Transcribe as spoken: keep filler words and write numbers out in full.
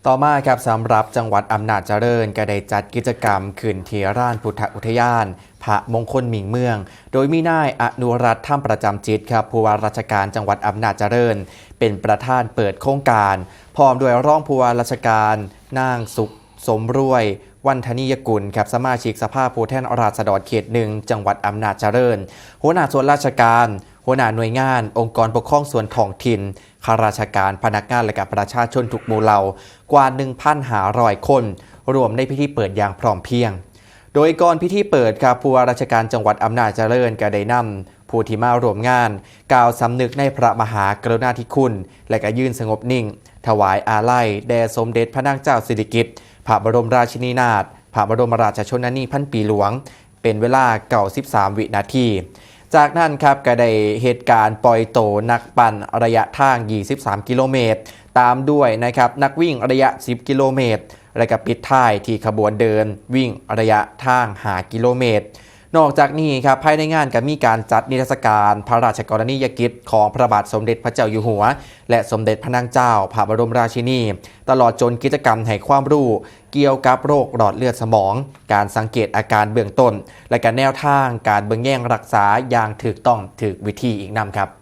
ต่อมาครับ สำหรับจังหวัดอำนาจเจริญก็ได้จัดกิจกรรมขึ้นที่ลานพุทธอุทยานพระมงคลมิ่งเมือง โดยมีนายอนุรัตน์ ธรรมประจำจิตครับ ผู้ว่าราชการจังหวัดอำนาจเจริญ เป็นประธานเปิดโครงการ พร้อมด้วยรองผู้ว่าราชการนางสุขสมรวย วันธนียกุลครับ สมาชิกสภาผู้แทนราษฎรเขตหนึ่งจังหวัดอำนาจเจริญ หัวหน้าส่วนราชการ หัวหน้าหน่วยงาน องค์กรปกครองส่วนท้องถิ่น ข้าราชการ พนักงาน และก็ประชาชนทุกหมู่เหล่า กว่า หนึ่งพันห้าร้อย คน ร่วมในพิธีเปิดอย่างพร้อมเพรียง โดยก่อนพิธีเปิดครับ ผู้ว่าราชการจังหวัดอำนาจเจริญก็ได้นำผู้ที่มาร่วมงาน กล่าวสำนึกในพระมหากรุณาธิคุณ และก็ยืนสงบนิ่ง ถวายอาลัยแด่สมเด็จพระนางเจ้าสิริกิติ์ พระบรมราชินีนาถ พระบรมราชชนนีพันปีหลวง เป็นเวลา เก้าสิบสาม วินาที จากนั้นครับก็ได้เฮ็ดการปล่อยโตนักปั่นระยะทาง ยี่สิบสาม กิโลเมตร ตามด้วยนะครับนักวิ่งระยะ สิบ กิโลเมตร และก็ปิดท้ายที่ขบวนเดินวิ่งระยะทาง ห้า กิโลเมตร นอกจากนี้ครับ ภายในงานก็มีการจัดนิทรรศการพระราชกรณียกิจของพระบาทสมเด็จพระเจ้าอยู่หัว และสมเด็จพระนางเจ้าพระบรมราชินี ตลอดจนกิจกรรมให้ความรู้เกี่ยวกับโรคหลอดเลือดสมอง การสังเกตอาการเบื้องต้น และก็แนวทางการเบิ่งแยงรักษาอย่างถูกต้องถูกวิธีอีกนำครับ